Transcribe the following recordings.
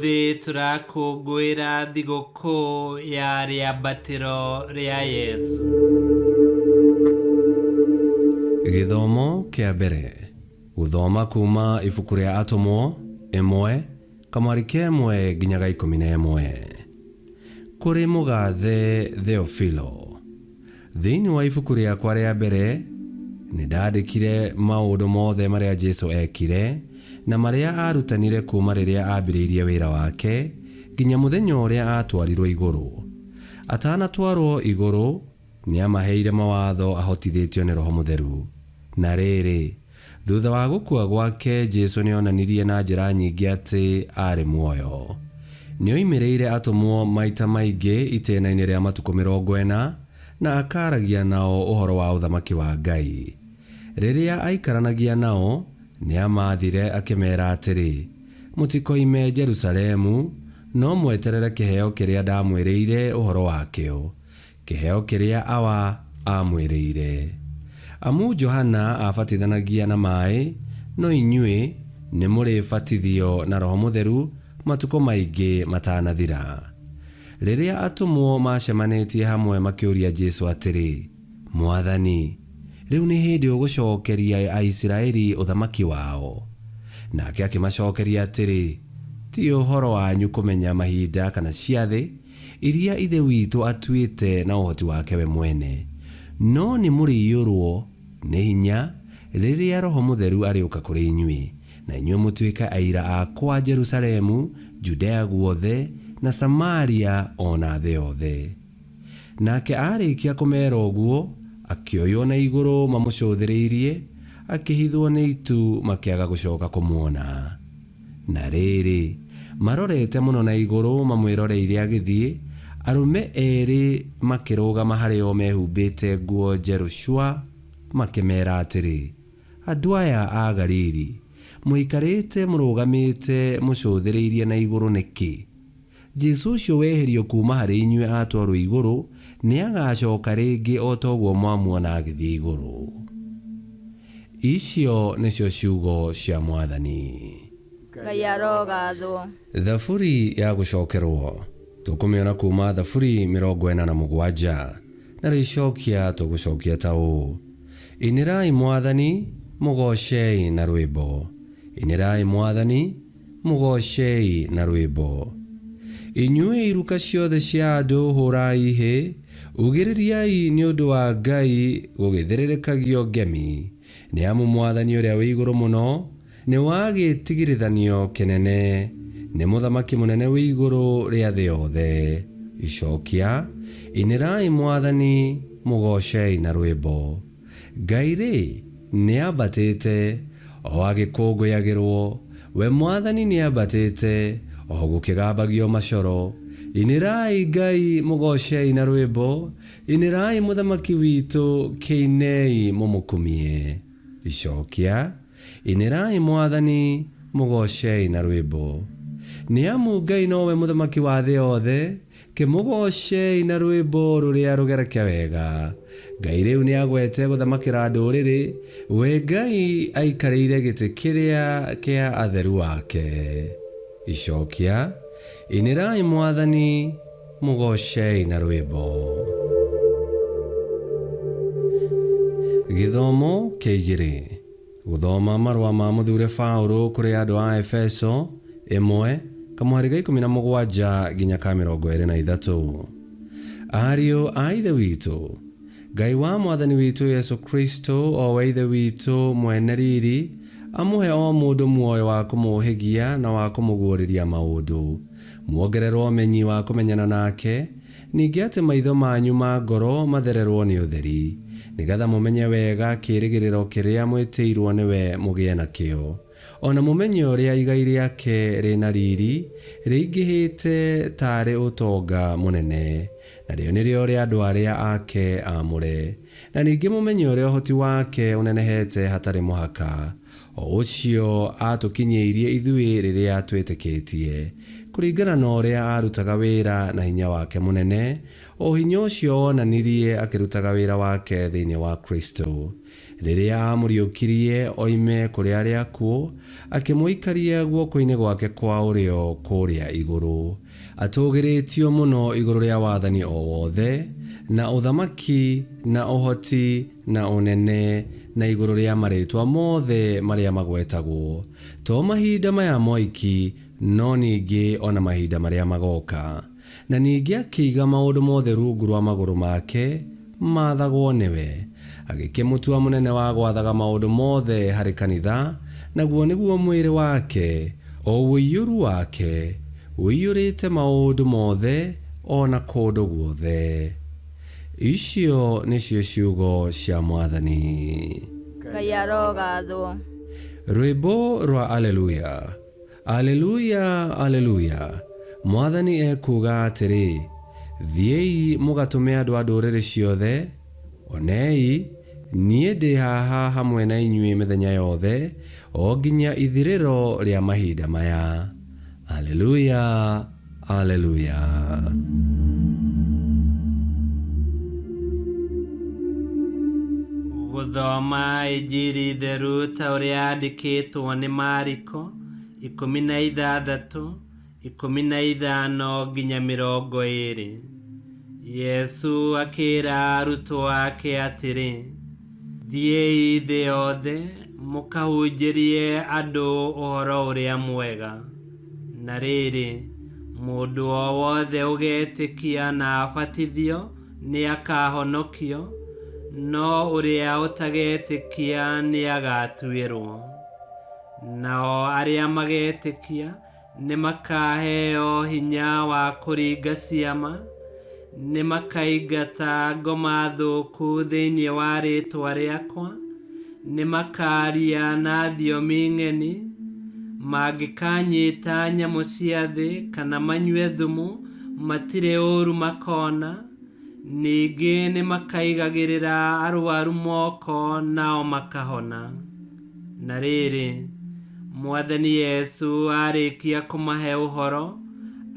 Ũmũthĩ tũrakũngũĩra thigũkũ ya rĩambatĩro rĩa Yesu. Gĩthomo kĩa mbere. Gũthoma kuuma ibuku rĩa Atũmwo, ĩmwe, kamwari ka ĩmwe nginya ga 11. Kũrĩ mũgathe Theofilo. Thĩinĩ wa ibuku rĩakwa rĩa mbere, nĩ ndandĩkire maũndũ mothe marĩa Jesu eekire na marĩa aarutanire kuuma rĩrĩa aambĩrĩirie wĩra wake nginya mũthenya ũrĩa aatwarirũo igũrũ. Atanatwarũo igũrũ, nĩ aamaheire mawatho ahotithĩtio nĩ roho mũtheru. Na rĩrĩ, thutha wa gũkua gwake, Jesu nĩ oonanirie na njĩra nyingĩ atĩ aarĩ muoyo. Nĩ oimĩrĩire atũmwo maita maingĩ itĩna-inĩ rĩa matukũ 40 na akaragia nao ũhoro wa Ũthamaki wa Ngai. Rĩrĩa aikaranagia nao, nĩ aamathire akĩmeera atĩrĩ, Mũtikoime Jerusalemu, no mweterere kĩheo kĩrĩa ndamwĩrĩire ũhoro wakĩo, kĩheo kĩrĩa Awa aamwĩrĩire. Amu Johana aabatithanagia na maĩ, no inyuĩ nĩmũrĩbatithio na Roho Mũtheru matukũ maingĩ matanathira. Rĩrĩa atũmwo maacemanĩtie hamwe makĩũria Jesu atĩrĩ, Mwathani, rĩu nĩ hĩndĩ ũgũcokeria Aisiraeli ũthamaki wao? Nake akĩmacokeria atĩrĩ, Ti ũhoro wanyu kũmenya mahinda kana ciathĩ iria Ithe witũ atuĩte na ũhoti wake we mwene, no nĩmũrĩiyũrwo nĩ hinya rĩrĩa Roho Mũtheru arĩũka kũrĩ inyuĩ, na inyuĩ mũtuĩke aira akwa Jerusalemu, Judea guothe, na Samaria, o na thĩ yothe. Nake aarĩkia kũmeera ũguo, akĩoywo na igũrũ mamũcũthĩrĩirie, akĩhithwo nĩ itu makĩaga gũcoka kũmuona. Na rĩrĩ, marorete mũno na igũrũ mamwĩroreire agĩthiĩ, arũme erĩ makĩrũgama harĩ o mehumbĩte nguo njerũ cua, makĩmeera atĩrĩ, Andũ aya a Galili, mũikarĩte mũrũgamĩte mũcũthĩrĩirie na igũrũ nĩkĩ? Jesu ũcio weherio kuuma harĩ inyuĩ atwarũo igũrũ, nĩ agaacoka rĩngĩ o ta ũguo mwamuona agĩthiĩ igũrũ. Icio nĩcio ciugo cia Mwathani. Ngai arogathwo. Thaburi ya gũcokerwo. Tũkũmĩona kuuma Thaburi 47. Narĩo icokia tũgũcokia ta ũũ, Inĩrai Mwathani, mũgoocei na rwĩmbo. Inĩrai Mwathani, Mũgoocei na rwĩmbo. Inyuĩ iruka ciothe cia andũ hũũrai hĩ, ugĩrĩriai nĩ ũndũ wa Ngai gũgĩthĩrĩrĩkagio ngemi, nĩ amu Mwathani Ũrĩa wĩ Igũrũ Mũno nĩ wa gĩtigĩrĩthanio kĩnene, nĩ Mũthamaki mũnene wĩ igũrũ rĩa thĩ yothe. Icokia, Inĩrai Mwathani, mũgoocei na rwĩmbo. Ngai-rĩ, nĩambatĩte, o agĩkũngũyagĩrũo, we Mwathani nĩambatĩte, o gũkĩgambagio macoro. Inĩrai Ngai, mũgoocei na rũĩmbo, inĩrai Mũthamaki witũ, kĩinei mũmũkumie. Icokia, Inĩrai Mwathani, mũgoocei na rũĩmbo. Nĩ amu Ngai nowe Mũthamaki wa thĩ yothe, Kĩmũgoocei na rwĩmbo rũrĩa rũgereke wega. Ngai rĩu nĩagwete gũthamakĩra ndũrĩrĩ, we Ngai aikarĩire gĩtĩ kĩrĩa kĩa atheru ake. Icokia, Inĩrai Mwathani, mũgoocei na rwĩmbo. Gĩthomo kĩa igĩrĩ. Gũthoma marũa ma mũthure Paũlũ kũrĩ andũ a Efeso, ĩmwe, kamũhari ga 17 nginya ka 23. Ariũ a Ithe witũ, Ngai wa Mwathani witũ Yesũ Kristũ, o we Ithe witũ mwene riri, amũhe o mũndũ muoyo wa kũmũũhĩgia na wa kũmũguũrĩria maũndũ, muongererwo ũmenyi wa kũmenyana nake, Ningĩ atĩ maitho manyu ma ngoro mathererũo nĩ ũtheri, nĩ getha mũmenye wega kĩĩrĩgĩrĩro kĩrĩa mwĩtĩirũo nĩwe mũgĩe nakĩo, o na mũmenye ũrĩa igai rĩake rĩ na riri rĩingĩhĩte ta arĩ ũtonga mũnene, narĩo nĩrĩo rĩa andũ arĩa ake aamũre, na ningĩ mũmenye ũrĩa ũhoti wake ũnenehete hatarĩ mũhaka, o ũcio aatũkinyĩirie ithuĩ rĩrĩa twĩtĩkĩtie, kũringana na ũrĩa aarutaga wĩra na hinya wake mũnene, o hinya ũcio oonanirie akĩrutaga wĩra wake thĩinĩ wa Kristo. Rĩrĩa aamũriũkirie oime kũrĩ arĩa akuũ, akĩmũikaria guoko-inĩ gwake kwa ũrĩo kũrĩa igũrũ, atũũgĩrĩtio mũno igũrũ rĩa wathani o wothe, na ũthamaki, na ũhoti, na ũnene, na igũrũ rĩa marĩĩtwa mothe marĩa magwetagwo, to mahinda maya moiki, no ningĩ o na mahinda marĩa magoka. Na ningĩ akĩiga maũndũ mothe rungu rwa magũrũ make, maathagwo nĩwe. Agĩkĩmũtua mũnene wa gwathaga maũndũ mothe harĩ kanitha, naguo nĩguo mwĩrĩ wake, o ũiyũru wake, ũiyũrĩte maũndũ mothe o na kũndũ guothe. Icio nĩcio ciugo cia Mwathani. Ngai arogathwo. Rwĩmbo rwa Aleluya. Aleluya, Aleluya! Mwathani ekuuga atĩrĩ, Thiĩi mũgatũme andũ a ndũrĩrĩ ciothe, onei, niĩ ndĩ haha hamwe na inyuĩ mĩthenya yothe, o nginya ithirĩro rĩa mahinda maya. Aleluya, Aleluya! Gũthoma Injiri theru ta ũrĩa yandĩkĩtwo nĩ Mariko 16 15 nginya 20. Yesu akĩra arutwo ake atĩrĩ, Thiĩi thĩ yothe mũkahunjĩrie andũ ũhoro ũrĩa mwega. Na rĩrĩ, mũndũ o wothe ũgetĩkia na abatithio nĩakahonokio, no ũrĩa ũtagetĩkia nĩagatuĩrwo. Nao arĩa magetĩkia nĩmakaheo hinya wa kũringa ciama, nĩmakaingata ngoma thũku thĩinĩ wa rĩĩtwa rĩakwa, nĩmakaaria na thiomi ng'eni, mangĩkanyita nyamũ cia thĩ kana manyue thumu matirĩ ũũru makona, ningĩ nĩmakaigagĩrĩra arwaru moko nao makahona. Na rĩrĩ, Mwathani Yesu arĩkia kũmahe ũhoro,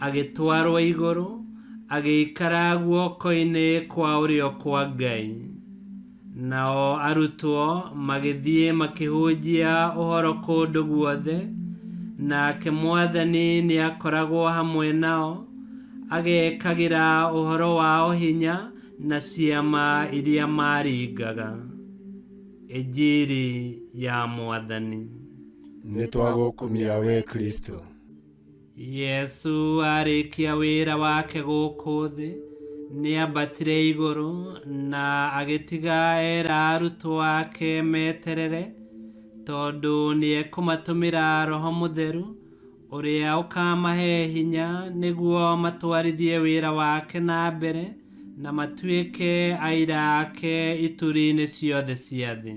agĩtwarwo igũrũ, agĩikara guoko-inĩ kwa ũrĩo kwa Ngai. Nao arutwo magĩthiĩ makĩhunjia ũhoro kũndũ guothe, nake Mwathani nĩakoragwo hamwe nao, agekagĩra ũhoro wao hinya na ciama iria maaringaga. Injiri ya Mwathani. Nĩtwagũkumia we Kristo. Yesu arĩkia wĩra wake gũkũ thĩ, nĩambatire igũrũ na agĩtiga era arutwo ake meterere, tondũ nĩekũmatũmĩra Roho Mũtheru ũrĩa ũkamahe hinya nĩguo matwarithie wĩra wake na mbere na matuĩke aira ake ituri-inĩ ciothe cia thĩ.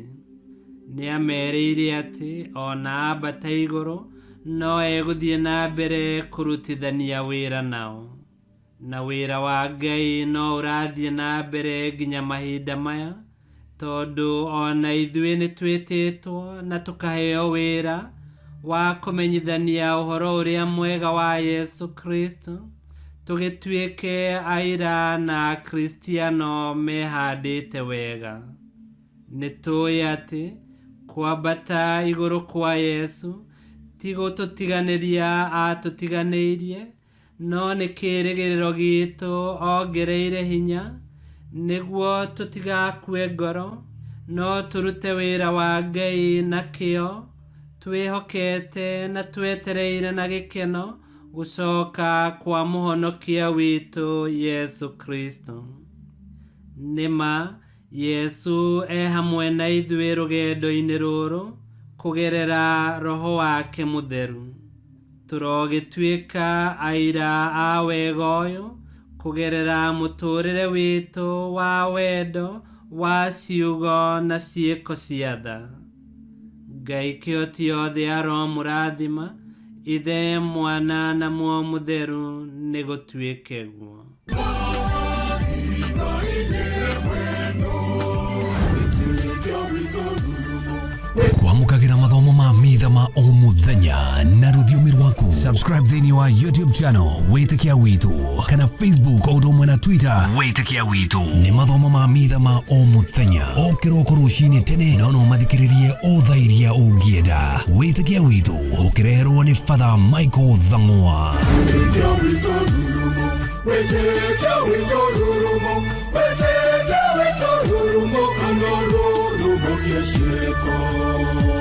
Nĩamerĩire atĩ ona ambata igũrũ no egũthiĩ na mbere kũrutithania wĩra nao. Na wĩra wa Ngai no ũrathiĩ na mbere nginya mahinda maya, tondũ ona ithuĩ nĩtwĩtĩtwo na tũkaheo wĩra wa kũmenyithania ũhoro ũrĩa mwega wa Yesu Kristo, tũgĩtuĩke aira na Akristiano mehandĩte wega. Nĩtũĩ atĩ kwambata igũrũ kwa Yesu ti gũtũtiganĩria atũtiganĩirie, no nĩ kĩĩrĩgĩrĩro gitũ ongereire hinya, nĩguo tũtigakue ngoro, no tũrute wĩra wa Ngai na kĩyo, twĩhokete na twetereire na gĩkeno gũcoka kwa mũhonokia witũ Yesu Kristo. Nĩma Yesu e hamwe na ithuĩ rũgendo-inĩ rũrũ kũgerera Roho wake Mũtheru. Tũrogĩtuĩka aira a wega ũyũ kũgerera mũtũũrĩre witũ wa wendo wa ciugo na ciĩko cia tha. Ngai kĩhoti yothe aromũrathima, Ithe, Mwana na Muoyo Mũtheru, nĩgũtuĩke guo. Kwamũkagĩra mathomo ma mitha ma o mũthenya na rũthiomi rwaku. Subscribe thĩinĩ wa YouTube channel Wĩtĩkia Witũ kana Facebook o ũndũ ũmwe na Twitter Wĩtĩkia Witũ. Nĩ mathomo ma mitha ma o mũthenya o kĩroko rũcinĩ tene, no no mathikĩrĩrie o thaa iria ũngĩenda. Wĩtĩkia Witũ ũkĩreherwo nĩ Father Michael Thang'wa. Wĩtĩkia witũ rurumo, wĩtĩkia witũ rurumo, wĩtĩkia witũ rurumo, kana rurumo kĩciĩko.